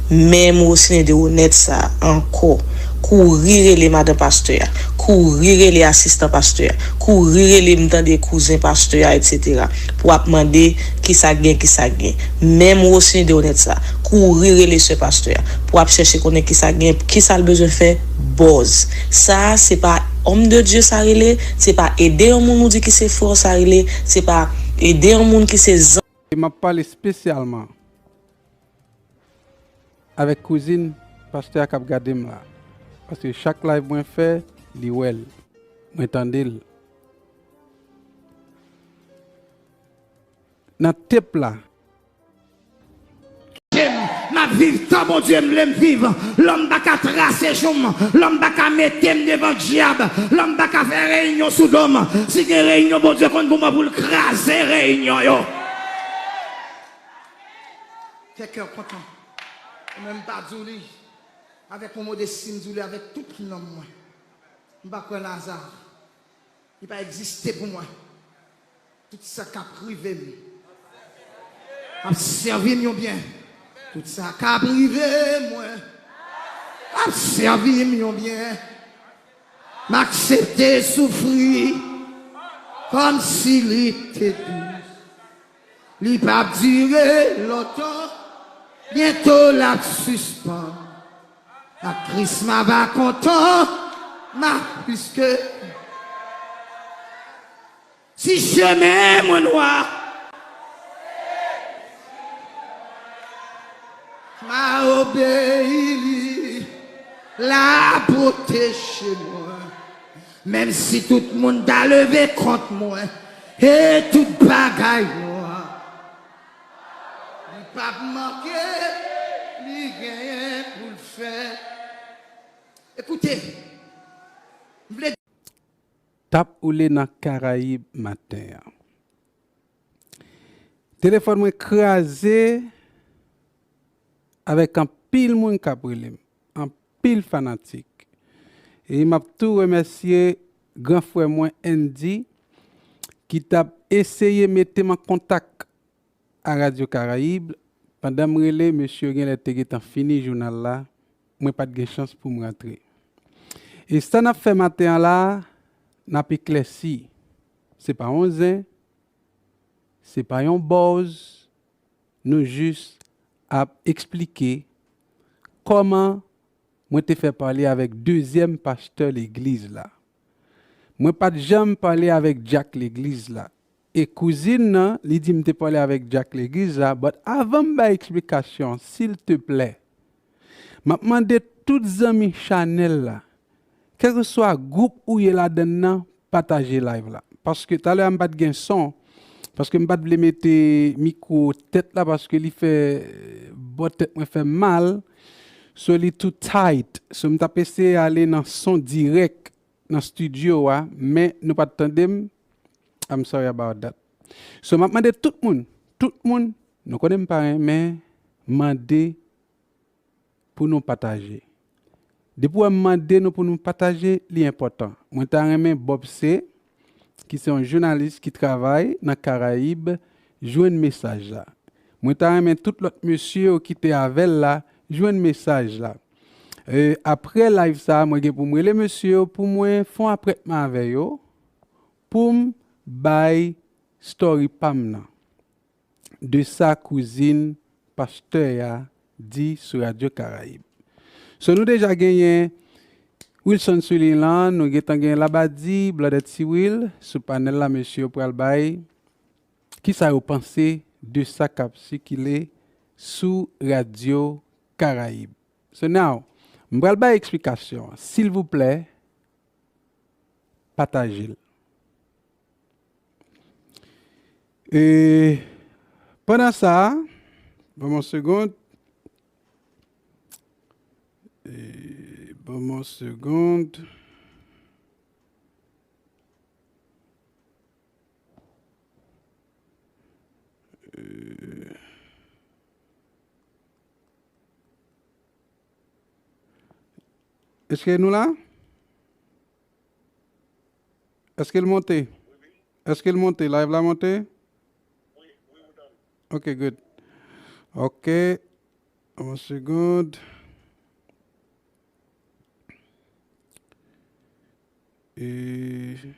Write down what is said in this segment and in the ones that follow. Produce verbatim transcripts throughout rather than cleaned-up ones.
Menm Rosine de Wonèt sa a ankò, kouri rele madan pastè a, kouri rele asistan pastè a, kouri rele m tande kouzen pastè a, etsetera, pou ap mande kisa k gen, kisa k gen. Menm Rosine de Wonèt sa a, kouri rele sè pastè a, pou ap chèche konnen kisa k gen, kisa l bezwen fè, buzz. Sa a, se pa homme de Dieu sa rele, se pa ede yon moun ou di ki se frè w sa rele, se pa ede yon moun ki se zanmi. E m ap pale espesyalman avèk kouzin pastè a k ap gade m la. Paske chak live mwen fè, li wè l. Mwen tande l. Nan tep la. M ap viv tan Bondye m vle m viv. Lòm pa ka trase jou m. Lòm pa ka mete m devan dyab. Lòm pa ka fè reyinyon sou do m. Si gen reyinyon, Bondye konn pou mwen pou l kraze reyinyon yo. Fè kè w kontan. Mwen menm m pa di w li avèk yon modesti, m di w li avèk tout nanm mwen. M pa kwè nan aza. Li pa egziste pou mwen. Tout sa k ap rive m ap sèvi m yon byen. Tout sa k ap rive mwen ap sèvi m yon byen. M aksepte soufri kòmsi li te dous. Li p ap dire lontan, byento l ap sispann. Ak Kris m a va kontan, m a plis ke si chemen mwen nwa, m a obeyi li, l a pwoteje mwen. Menm si tout moun ta leve kont mwen, e tout bagay nwa, li p ap manke, li genyen pou l fè. Ekoute, m vle t ap woule nan Karayib maten an. Telefòn mwen kraze avèk anpil moun k ap rele m, anpil fanatik. E m ap tou remèsye gran frè mwen Andy ki t ap eseye mete m an kontak a Radyo Karayib. Pandan m rele, mesye yo genlè te gentan fini jounal la, mwen pa t gen chans pou m rantre. E sa n ap fè maten an la, n ap eklèsi. Se pa yon zen, se pa yon buzz, nou jis ap eksplike kòman mwen te fè pale avèk dezyèm pastè legliz la. Mwen pa t janm pale avèk dyak legliz la. E kouzin nan, li di m te pale avèk dyak legliz la, but avan m bay eksplikasyon, silteplè, m ap mande tout zanmi chanèl la, kèlkeswa gwoup ou ye ladann nan, pataje live la. Paske talè a m pa t gen son, paske m pa t vle mete mikwo tèt la, paske li fè bò tèt mwen fè m mal, so li too tight. So m t ap eseye ale nan son dirèk nan estidyo a, men nou pa t tande m. I'm sorry about that. So m ap mande tout moun, tout moun, nou konnen m pa renmen mande pou nou pataje. Depi w wè m mande nou pou nou pataje, li enpòtan. Mwen ta renmen Bob C, ki se yon jounalis ki travay nan Karayib, jwenn mesaj la. Mwen ta renmen tout lòt mesye yo ki te avè l la jwenn mesaj la. E, apre live sa, mwen gen pou m rele mesye yo pou mwen fè yon apwètman avè yo, pou m bay story pa m nan de sa kouzin pastè a di sou Radyo Karayib. So, nou deja genyen Wilson sou liy lan, nou gentan gen Labadi, Blòdèt Siwil, sou panèl la, mesye yo pral bay kisa yo panse de sa k ap sikile sou Radyo Karayib. So now, m pral bay eksplikasyon. Silvouplè, pataje l. E pandan sa, ban m yon segond. E ban m yon segond. E, èske nou la? Èske l monte? Èske l monte? Live la monte? Ok, good. Ok. Ban m yon segond. E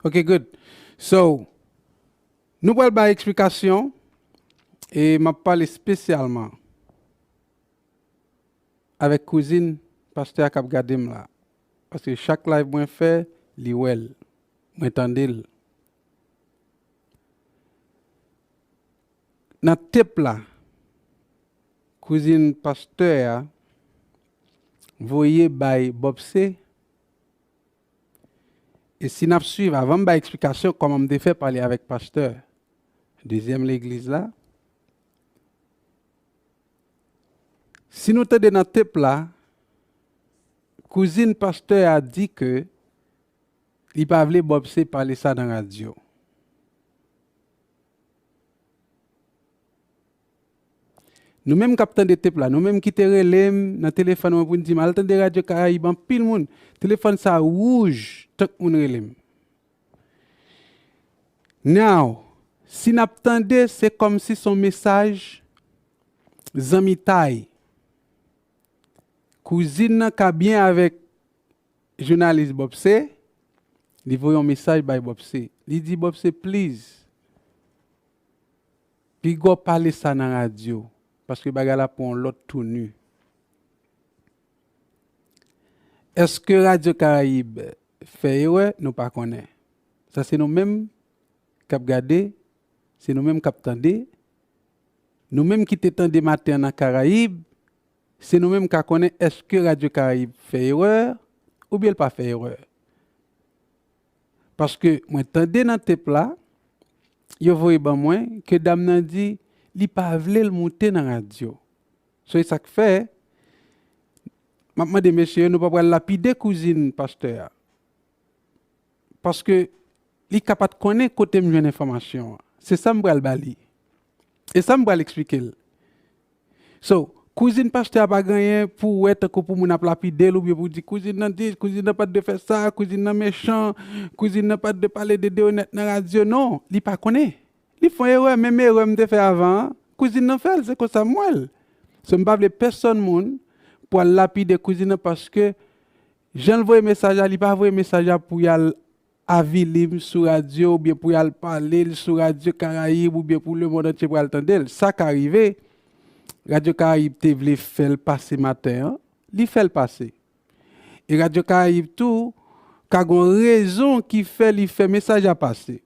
Ok, good. So, nou pral bay eksplikasyon e m ap pale espesyalman avèk kouzin pastè a k ap gade m la. Paske chak live mwen fè, li wè l. Mwen tande l. Nan tep la, kouzin pastè a voye bay Bobse. E si n ap swiv, avan m bay eksplikasyon kòman m te fè pale avèk pastè dezyèm legliz la, si nou tande nan tep la, kouzin pastè a di ke li pa vle Bobse pale sa nan radyo. Nou menm k ap tande tep la, nou menm ki te rele m nan telefòn mwen pou n di m al tande Radyo Karayib, anpil moun, telefòn sa wouj tank moun rele m. Now, si n ap tande, se kòmsi se yon mesaj zanmitay. Kouzin nan ka byen avèk jounalis Bobse, li voye yon mesaj bay Bobse. Li di, Bobse, please, piga w pale sa nan radyo, paske bagay la pran yon lòt touni. Èske Radyo Karayib fè erè? Nou pa konnen. Sa se nou menm k ap gade, se nou menm k ap tande. Nou menm ki te tande maten an nan Karayib, se nou menm ka konnen èske Radyo Karayib fè erè oubyen l pa fè erè. Paske mwen tande nan tep la, yo voye ban mwen, ke dam nan di li pa vle l moute nan radyo. So, e sa k fè, m ap mande mesye yo, nou pa pral lapide kouzin pastè a. Paske li ka pa t konnen kote m jwenn enfòmasyon an. Se sa m pral ba li. E sa m pral eksplike l. So, kouzin pastè a pa gen anyen pou wè tankou pou moun ap lapide l oubyen pou di kouzin nan di, kouzin nan pa t dwe fè sa, kouzin nan mechan, kouzin nan pa t dwe pale de Deonèt nan radyo. Non, li pa konnen. Li fè yon erè, menm erè m te fè avan an, kouzin nan fè l, se konsa m wè l. So, m pa vle pèsonn moun pou al lapide kouzin nan paske jan l voye mesaj la, li pa voye mesaj la pou y al avili m sou radyo oubyen pou y al pale l sou Radyo Karayib oubyen pou lemonn antye pral tande l. Sa ka rive, Radyo Karayib te vle fè l pase maten an, li fè l pase. E Radyo Karayib tou ka gen yon rezon ki fè li fè mesaj la pase.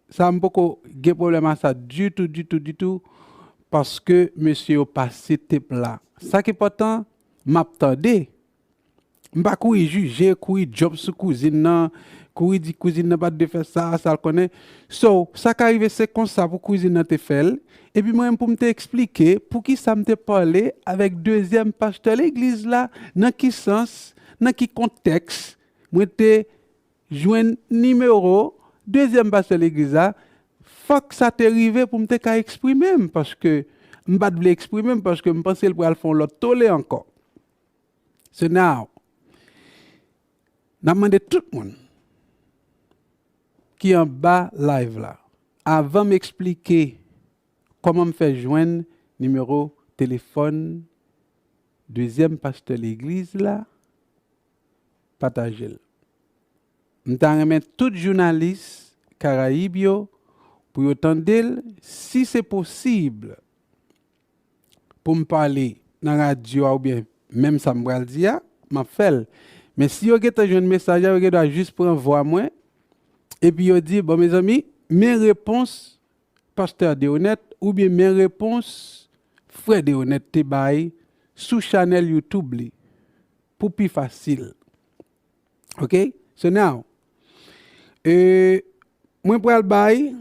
Sa m poko gen pwoblèm a sa ditou, ditou, ditou, paske mesye yo pase tep la. Sa k enpòtan, m ap tande. M pa kouri jije, kouri jump sou kouzin nan, kouri di kouzin nan pa t dwe fè sa, sa l konnen. So, sa ka rive se konsa pou kouzin nan te fè l, epi mwen menm pou m te eksplike poukisa m te pale avèk dezyèm pastè legliz la, nan ki sans, nan ki kontèks mwen te jwenn nimewo dezyèm pastè legliz la, fòk sa te rive pou m te ka eksprime m, paske m pa t vle eksprime m, paske m panse l pral fè yon lòt tole ankò. So now, n ap mande tout moun ki anba live la, avan m eksplike kòman m fè jwenn nimewo telefòn dezyèm pastè legliz la, pataje l. M ta renmen tout jounalis Karayib yo pou yo tande l, si se posib, pou m pale nan radyo a oubyen menm sa m pral di a, m ap fè l. Men si yo gentan jwenn mesaj la, yo gendwa jis pran vwa mwen, epi yo di, bon, mezanmi, men repons pastè Deonèt, oubyen men repons frè Deonèt te bay sou chanèl YouTube li, pou pi fasil. Ok? So now, e, mwen pral bay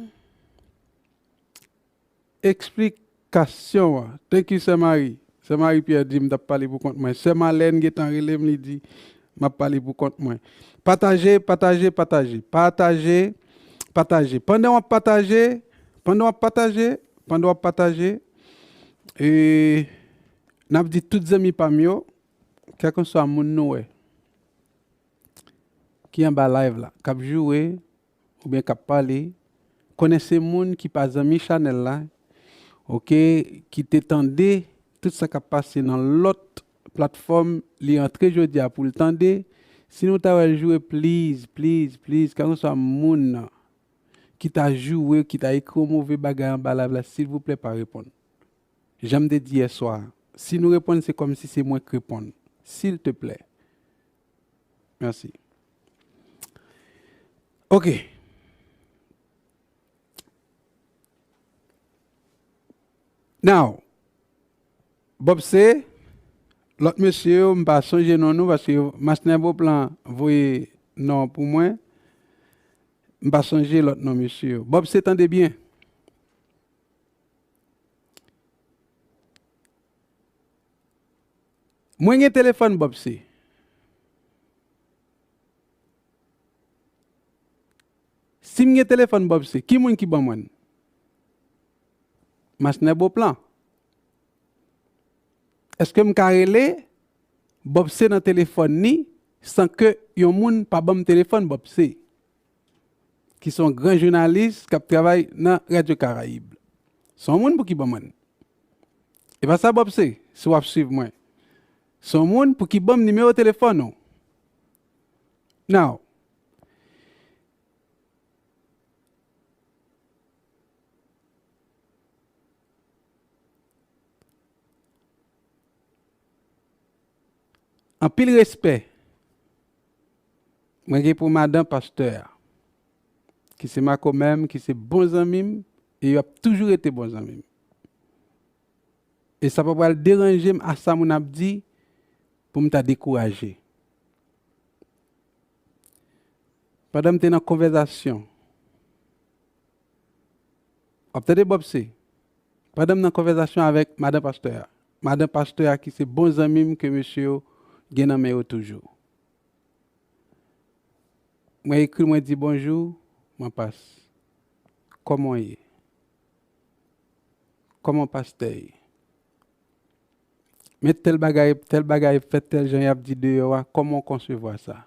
eksplikasyon an. Thank you, Sè Marie. Sè Marie Pierre di m t ap pale pou kont mwen. Sè Marlène gentan rele m, li di m ap pale pou kont mwen. Pataje, pataje, pataje. Pataje, pataje. Pandan w ap pataje, pandan w ap pataje, pandan w ap pataje, e, N ap di tout zanmi pa m yo, kèlkanswa moun nou wè ki anba live la, k ap joure oubyen k ap pale, konnen se moun ki pa zanmi chanèl la, oke, ki te tande tout sa k ap pase nan lòt platfòm, li antre jodi a pou l tande. Si nou ta wè l joure, please, please, please, kèlkanswa moun nan ki ta joure, ki ta ekri yon move bagay anba live la, silvouplè pa reponn. Jan m te di yèswa, si nou reponn, se kòmsi se mwen k reponn. Silteplè. Mèsi. Oke. Now, Bob C, lòt mesye yo, m pa sonje non nou, paske Masnè Beauplan voye non pou mwen. M pa sonje lòt non mesye yo. Bob C, tande byen. Mwen gen telefòn Bob C. Si m gen telefòn Bob C, ki moun ki ban mwen l? Masnè Beauplan. Èske m ka rele Bob C nan telefòn ni san ke yon moun pa ban m telefòn Bob C, ki se yon gran jounalis k ap travay nan Radyo Karayib? Se yon moun pou ki ban mwen l. E pa sa Bob C, si w ap swiv mwen. Se yon moun pou ki ban m nimewo telefòn ou. Now, anpil respè mwen gen pou madan pastè a, ki se makomè m, ki se bon zanmi m, e y ap toujou rete bon zanmi m. E sa pa pral deranje m a sa moun ap di pou m ta dekouraje. Pandan m te nan konvèsasyon, w ap tande Bob C, pandan m nan konvèsasyon avèk madan pastè a, madan pastè a ki se bon zanmi m ke mesye yo gen nan men yo toujou. Mwen ekri l, mwen di, "Bonjou, mwen pas. Kòman w ye? Kòman pastè ye?" Men tèl bagay, tèl bagay fèt tèl jan y ap di deyò a, kòman w konsevwa sa?